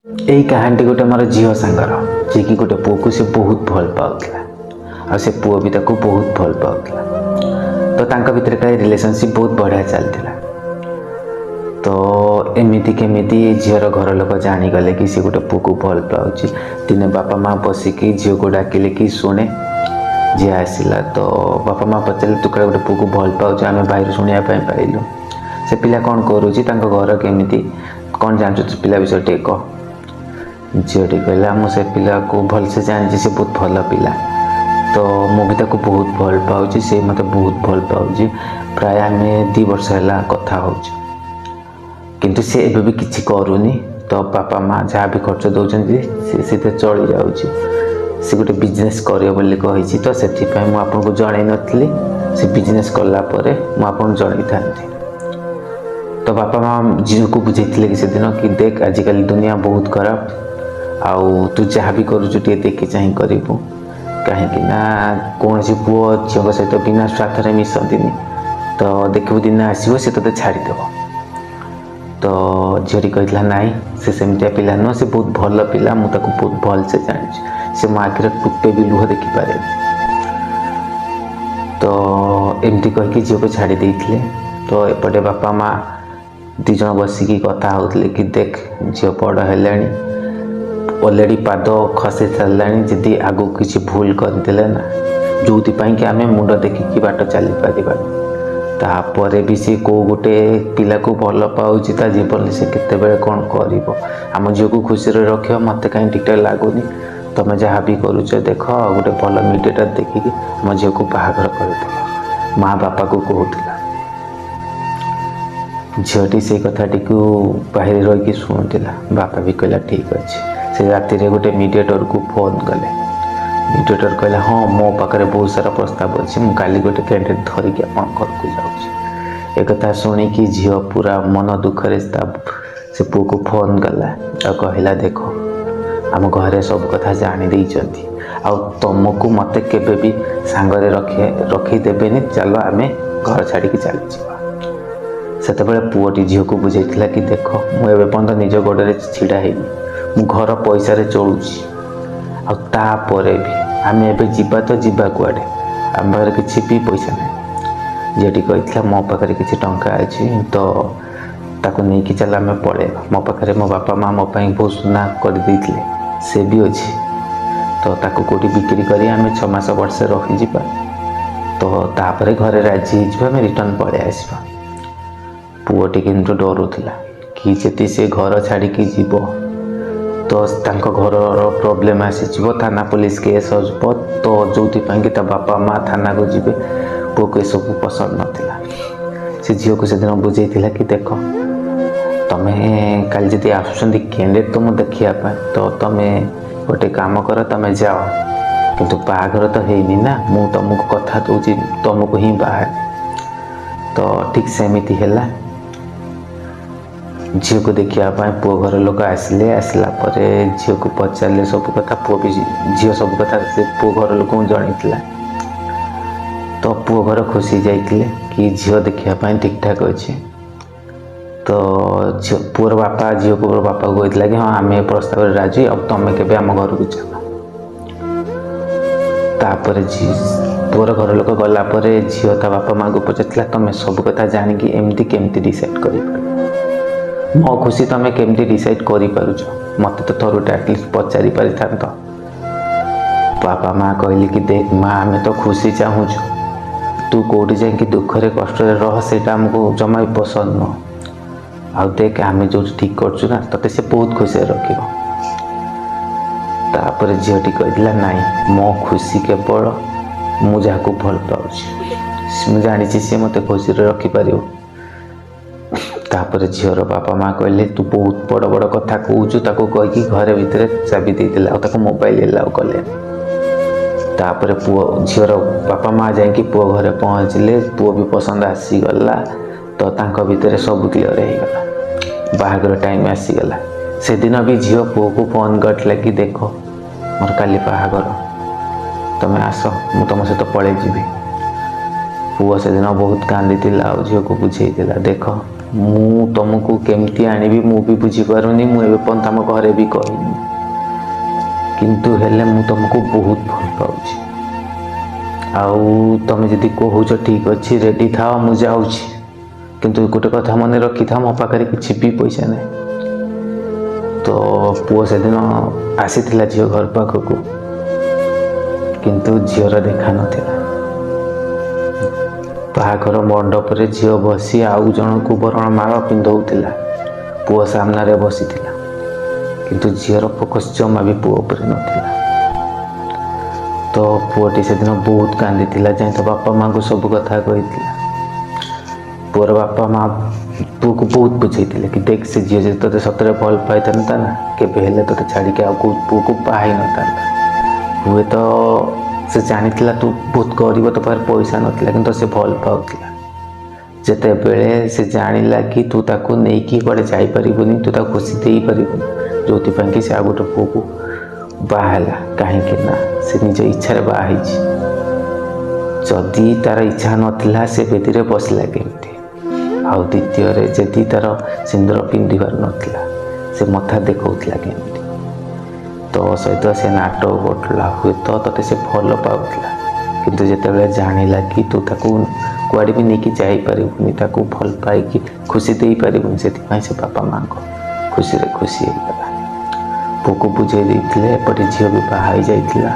ଏଇ କାହାଣୀଟି ଗୋଟେ ମୋର ଝିଅ ସାଙ୍ଗର, ଯିଏକି ଗୋଟେ ପୁଅକୁ ସେ ବହୁତ ଭଲ ପାଉଥିଲା ଆଉ ସେ ପୁଅ ବି ତାକୁ ବହୁତ ଭଲ ପାଉଥିଲା। ତ ତାଙ୍କ ଭିତରେ କାଳେ ରିଲେସନସିପ୍ ବହୁତ ବଢ଼ିଆ ଚାଲିଥିଲା। ତ ଏମିତି କେମିତି ଏ ଝିଅର ଘର ଲୋକ ଜାଣିଗଲେ କି ସେ ଗୋଟେ ପୁଅକୁ ଭଲ ପାଉଛି। ଦିନେ ବାପା ମା ବସିକି ଝିଅକୁ ଡାକିଲେ କି ଶୁଣେ। ଝିଅ ଆସିଲା ତ ବାପା ମା ପଚାରିଲେ, ତୁ କାଳେ ଗୋଟେ ପୁଅକୁ ଭଲ ପାଉଛୁ, ଆମେ ବାହାରୁ ଶୁଣିବା ପାଇଁ ପାଇଲୁ। ସେ ପିଲା କ'ଣ କରୁଛି, ତାଙ୍କ ଘର କେମିତି, କ'ଣ ଜାଣିଛୁ ସେ ପିଲା ବିଷୟରେ ଟିକେ କହ। ଝିଅଟି କହିଲା, ମୁଁ ସେ ପିଲାକୁ ଭଲସେ ଜାଣିଛି, ସେ ବହୁତ ଭଲ ପିଲା। ତ ମୁଁ ବି ତାକୁ ବହୁତ ଭଲ ପାଉଛି, ସେ ମୋତେ ବହୁତ ଭଲ ପାଉଛି। ପ୍ରାୟ ଆମେ 2 ବର୍ଷ ହେଲା କଥା ହେଉଛୁ, କିନ୍ତୁ ସେ ଏବେ ବି କିଛି କରୁନି। ତ ବାପା ମା ଯାହା ବି ଖର୍ଚ୍ଚ ଦେଉଛନ୍ତି, ସେ ସେଥିରେ ଚଳି ଯାଉଛି। ସେ ଗୋଟେ ବିଜନେସ୍ କରିବ ବୋଲି କହିଛି, ତ ସେଥିପାଇଁ ମୁଁ ଆପଣଙ୍କୁ ଜଣେଇ ନଥିଲି। ସେ ବିଜନେସ୍ କଲା ପରେ ମୁଁ ଆପଣଙ୍କୁ ଜଣେଇଥାନ୍ତି। ତ ବାପା ମା ଝିଅକୁ ବୁଝେଇଥିଲେ କି ସେଦିନ କି ଦେଖ, ଆଜିକାଲି ଦୁନିଆ ବହୁତ ଖରାପ, ଆଉ ତୁ ଯାହା ବି କରୁଛୁ ଟିକେ ଦେଖି ଚାହିଁ କରିବୁ, କାହିଁକି ନା କୌଣସି ପୁଅ ଝିଅଙ୍କ ସହିତ ବିନା ସ୍ୱାର୍ଥରେ ମିଶନ୍ତିନି। ତ ଦେଖିବୁ, ଦିନ ଆସିବ ସେ ତୋତେ ଛାଡ଼ିଦେବ। ତ ଝିଅଟି କହିଥିଲା, ନାଇଁ, ସେ ସେମିତିଆ ପିଲା ନୁହଁ, ସେ ବହୁତ ଭଲ ପିଲା, ମୁଁ ତାକୁ ବହୁତ ଭଲସେ ଜାଣିଛି, ସେ ମୋ ଆଖିରେ ଟୋପେ ବି ଲୁହ ଦେଖିପାରେନି। ତ ଏମିତି କହିକି ଝିଅକୁ ଛାଡ଼ି ଦେଇଥିଲେ। ତ ଏପଟେ ବାପା ମା 2 ଜଣ ବସିକି କଥା ହେଉଥିଲେ କି ଦେଖ, ଝିଅ ବଡ଼ ହେଲାଣି, ଅଲରେଡ଼ି ପାଦ ଖସି ସାରିଲାଣି, ଯଦି ଆଗକୁ କିଛି ଭୁଲ କରିଦେଲେ ନା, ଯେଉଁଥିପାଇଁ କି ଆମେ ମୁଣ୍ଡ ଦେଖିକି ବାଟ ଚାଲିପାରିବାନି। ତାପରେ ବି ସେ କେଉଁ ଗୋଟେ ପିଲାକୁ ଭଲ ପାଉଛି, ତା ଜୀବନରେ ସେ କେତେବେଳେ କ'ଣ କରିବ? ଆମ ଝିଅକୁ ଖୁସିରେ ରଖିବ, ମୋତେ କାହିଁ ଠିକ୍ଠାକ୍ ଲାଗୁନି। ତମେ ଯାହା ବି କରୁଛ ଦେଖ, ଆଉ ଗୋଟେ ଭଲ ମିଡ଼ିଏଟର୍ ଦେଖିକି ଆମ ଝିଅକୁ ବାହାଘର କରିଦେବ, ମା ବାପାକୁ କହୁଥିଲା। ଝିଅଟି ସେଇ କଥାଟିକୁ ବାହାରେ ରହିକି ଶୁଣୁଥିଲା। ବାପା ବି କହିଲା, ଠିକ୍ ଅଛି। ସେ ରାତିରେ ଗୋଟେ ମିଡ଼ିଏଟର୍କୁ ଫୋନ୍ କଲେ। ମିଡ଼ିଏଟର୍ କହିଲା, ହଁ, ମୋ ପାଖରେ ବହୁତ ସାରା ପ୍ରସ୍ତାବ ଅଛି, ମୁଁ କାଲି ଗୋଟେ କ୍ୟାଣ୍ଡିଡେଟ୍ ଧରିକି ଆପଣଙ୍କ ଘରକୁ ଯାଉଛି। ଏକଥା ଶୁଣିକି ଝିଅ ପୁରା ମନ ଦୁଃଖରେ ତା ସେ ପୁଅକୁ ଫୋନ୍ କଲା ଆଉ କହିଲା, ଦେଖ, ଆମ ଘରେ ସବୁ କଥା ଜାଣି ଦେଇଛନ୍ତି ଆଉ ତମକୁ ମୋତେ କେବେ ବି ସାଙ୍ଗରେ ରଖେଇଦେବେନି, ଚାଲ ଆମେ ଘର ଛାଡ଼ିକି ଚାଲିଯିବା। ସେତେବେଳେ ପୁଅଟି ଝିଅକୁ ବୁଝେଇଥିଲା କି ଦେଖ, ମୁଁ ଏବେ ପର୍ଯ୍ୟନ୍ତ ନିଜ ଗୋଡ଼ରେ ଛିଡ଼ା ହେଇନି, ମୁଁ ଘର ପଇସାରେ ଚଳୁଛି, ଆଉ ତାପରେ ବି ଆମେ ଏବେ ଯିବା ତ ଯିବା କୁଆଡ଼େ? ଆମ ପାଖରେ କିଛି ବି ପଇସା ନାହିଁ। ଝିଅଟି କହିଥିଲା, ମୋ ପାଖରେ କିଛି ଟଙ୍କା ଅଛି, ତ ତାକୁ ନେଇକି ଚାଲ ଆମେ ପଳେଇବା। ମୋ ପାଖରେ ମୋ ବାପା ମା ମୋ ପାଇଁ ବହୁତ ସୁନା କରିଦେଇଥିଲେ, ସେ ବି ଅଛି, ତ ତାକୁ କେଉଁଠି ବିକ୍ରି କରି ଆମେ 6 ମାସ ବର୍ଷେ ରହିଯିବା, ତ ତାପରେ ଘରେ ରାଜି ହେଇଯିବା, ଆମେ ରିଟର୍ଣ୍ଣ ପଳେଇ ଆସିବା। ପୁଅଟି କିନ୍ତୁ ଡରୁଥିଲା କି ଯଦି ସେ ଘର ଛାଡ଼ିକି ଯିବ ତ ତାଙ୍କ ଘରର ପ୍ରୋବ୍ଲେମ୍ ଆସିଯିବ, ଥାନା ପୋଲିସ କେସ୍ ହେବ, ତ ଯେଉଁଥିପାଇଁ କି ତା ବାପା ମା ଥାନାକୁ ଯିବେ। ପୁଅକୁ ଏସବୁ ପସନ୍ଦ ନଥିଲା। ସେ ଝିଅକୁ ସେଦିନ ବୁଝେଇଥିଲା କି ଦେଖ, ତମେ କାଲି ଯଦି ଆସୁଛନ୍ତି କ୍ୟାଣ୍ଡିଡେଟ୍ ତୁମ ଦେଖିବା ପାଇଁ, ତ ତମେ ଗୋଟେ କାମ କର, ତମେ ଯାଅ, କିନ୍ତୁ ବାହାଘର ତ ହେଇନି ନା, ମୁଁ ତମକୁ କଥା ଦେଉଛି, ତମକୁ ହିଁ ବାହା। ତ ଠିକ୍ ସେମିତି ହେଲା। ଝିଅକୁ ଦେଖିବା ପାଇଁ ପୁଅ ଘର ଲୋକ ଆସିଲେ। ଆସିଲା ପରେ ଝିଅକୁ ପଚାରିଲେ ସବୁ କଥା। ପୁଅ ବି ଝିଅ ସବୁ କଥା ସେ ପୁଅ ଘର ଲୋକଙ୍କୁ ଜଣେଇଥିଲା। ତ ପୁଅ ଘର ଖୁସି ଯାଇଥିଲେ କି ଝିଅ ଦେଖିବା ପାଇଁ ଠିକ୍ଠାକ୍ ଅଛି। ତ ଝିଅ ପୁଅର ବାପା ଝିଅକୁ ବାପାକୁ କହିଥିଲା କି ହଁ, ଆମେ ଏ ପ୍ରସ୍ତାବରେ ରାଜି, ଆଉ ତମେ କେବେ ଆମ ଘରକୁ ଚାଲ। ତାପରେ ପୁଅର ଘର ଲୋକ ଗଲା ପରେ ଝିଅ ତା ବାପା ମାଆଙ୍କୁ ପଚାରିଥିଲା, ତମେ ସବୁ କଥା ଜାଣିକି ଏମିତି କେମିତି ଡିସାଇଡ଼୍ କରିପାରିଲ? ମୋ ଖୁସି ତମେ କେମିତି ଡିସାଇଡ଼୍ କରିପାରୁଛ? ମୋତେ ତ ଥରୁଟେ ଆଟଲିଷ୍ଟ ପଚାରି ପାରିଥାନ୍ତ। ବାପା ମା କହିଲେ କି ଦେଖ ମା, ଆମେ ତ ଖୁସି ଚାହୁଁଛୁ, ତୁ କେଉଁଠି ଯାଇକି ଦୁଃଖରେ କଷ୍ଟରେ ରହ, ସେଇଟା ଆମକୁ ଜମା ବି ପସନ୍ଦ ନୁହଁ। ଆଉ ଦେଖ, ଆମେ ଯେଉଁଠି ଠିକ୍ କରୁଛୁ ନା, ତୋତେ ସେ ବହୁତ ଖୁସିରେ ରଖିବ। ତାପରେ ଝିଅଟି କହିଥିଲା, ନାଇଁ, ମୋ ଖୁସି କେବଳ ମୁଁ ଯାହାକୁ ଭଲ ପାଉଛି, ମୁଁ ଜାଣିଛି ସିଏ ମୋତେ ଖୁସିରେ ରଖିପାରିବ। ତାପରେ ଝିଅର ବାପା ମା କହିଲେ, ତୁ ବହୁତ ବଡ଼ ବଡ଼ କଥା କହୁଛୁ, ତାକୁ କହିକି ଘରେ ଭିତରେ ଚାବି ଦେଇଦେଲେ ଆଉ ତାକୁ ମୋବାଇଲ ଏଲାଉ କଲେନି। ତାପରେ ପୁଅ ଝିଅର ବାପା ମା ଯାଇକି ପୁଅ ଘରେ ପହଞ୍ଚିଲେ। ପୁଅ ବି ପସନ୍ଦ ଆସିଗଲା, ତ ତାଙ୍କ ଭିତରେ ସବୁ କ୍ଲିଅର ହେଇଗଲା। ବାହାଘର ଟାଇମ୍ ଆସିଗଲା। ସେଦିନ ବି ଝିଅ ପୁଅକୁ ଫୋନ୍ କରିଥିଲା କି ଦେଖ, ମୋର କାଲି ବାହାଘର, ତମେ ଆସ, ମୁଁ ତମ ସହିତ ପଳେଇ ଯିବି। ପୁଅ ସେଦିନ ବହୁତ କାନ୍ଦିଥିଲା ଆଉ ଝିଅକୁ ବୁଝେଇଥିଲା, ଦେଖ, ମୁଁ ତୁମକୁ କେମିତି ଆଣିବି ମୁଁ ବି ବୁଝିପାରୁନି, ମୁଁ ଏବେ ପର୍ଯ୍ୟନ୍ତ ଆମ ଘରେ ବି କହିନି, କିନ୍ତୁ ହେଲେ ମୁଁ ତୁମକୁ ବହୁତ ଭଲ ପାଉଛି। ଆଉ ତମେ ଯଦି କହୁଛ ଠିକ୍ ଅଛି, ରେଡ଼ି ଥାଅ, ମୁଁ ଯାଉଛି। କିନ୍ତୁ ଗୋଟେ କଥା ମନେ ରଖିଥାଅ, ମୋ ପାଖରେ କିଛି ବି ପଇସା ନାହିଁ। ତ ପୁଅ ସେଦିନ ଆସିଥିଲା ଝିଅ ଘର ପାଖକୁ, କିନ୍ତୁ ଝିଅର ଦେଖା ନଥିଲା। ବାହାଘର ମଣ୍ଡପରେ ଝିଅ ବସି ଆଉ ଜଣକୁ ବରଣମାଳ ପିନ୍ଧଉଥିଲା, ପୁଅ ସାମ୍ନାରେ ବସିଥିଲା, କିନ୍ତୁ ଝିଅର ଫୋକସ୍ ଜମା ବି ପୁଅ ଉପରେ ନଥିଲା। ତ ପୁଅଟି ସେଦିନ ବହୁତ କାନ୍ଦିଥିଲା, ଯାଇ ତା ବାପା ମାଆଙ୍କୁ ସବୁ କଥା କହିଥିଲା। ପୁଅର ବାପା ମା ପୁଅକୁ ବହୁତ ବୁଝେଇଥିଲେ କି ଦେଖ, ସେ ଝିଅ ଯଦି ତୋତେ ସତରେ ଭଲ ପାଇଥାନ୍ତା ନା, କେବେ ହେଲେ ତୋତେ ଛାଡ଼ିକି ଆଉ କେଉଁ ପୁଅକୁ ବାହା ହେଇନଥାନ୍ତା। ହୁଏତ ସେ ଜାଣିଥିଲା ତୁ ବହୁତ ଗରିବ, ତୋ ପାଖରେ ପଇସା ନଥିଲା, କିନ୍ତୁ ସେ ଭଲ ପାଉଥିଲା। ଯେତେବେଳେ ସେ ଜାଣିଲା କି ତୁ ତାକୁ ନେଇକି କୁଆଡ଼େ ଯାଇପାରିବୁନି, ତୁ ତାକୁ ଖୁସି ଦେଇପାରିବୁନି, ଯେଉଁଥିପାଇଁ କି ସେ ଆଉ ଗୋଟେ ପୁଅକୁ ବାହା ହେଲା। କାହିଁକି ନା ସେ ନିଜ ଇଚ୍ଛାରେ ବାହା ହେଇଛି। ଯଦି ତାର ଇଚ୍ଛା ନଥିଲା, ସେ ବେଦିରେ ବସିଲା କେମିତି? ଆଉ ଦ୍ୱିତୀୟରେ, ଯଦି ତାର ସିନ୍ଦୁର ପିନ୍ଧିବାର ନଥିଲା, ସେ ମଥା ଦେଖାଉଥିଲା କେମିତି? ତୋ ସହିତ ସେ ନାଟକ କରୁଥିଲା, ହୁଏତ ତୋତେ ସେ ଭଲ ପାଉଥିଲା, କିନ୍ତୁ ଯେତେବେଳେ ଜାଣିଲା କି ତୁ ତାକୁ କୁଆଡ଼େ ବି ନେଇକି ଯାଇପାରିବୁନି, ତାକୁ ଭଲ ପାଇକି ଖୁସି ଦେଇପାରିବୁନି, ସେଥିପାଇଁ ସେ ବାପା ମାଆଙ୍କ ଖୁସିରେ ଖୁସି ହେଇଗଲା। ପୁଅକୁ ବୁଝେଇ ଦେଇଥିଲେ। ଏପଟେ ଝିଅ ବି ବାହା ହେଇଯାଇଥିଲା।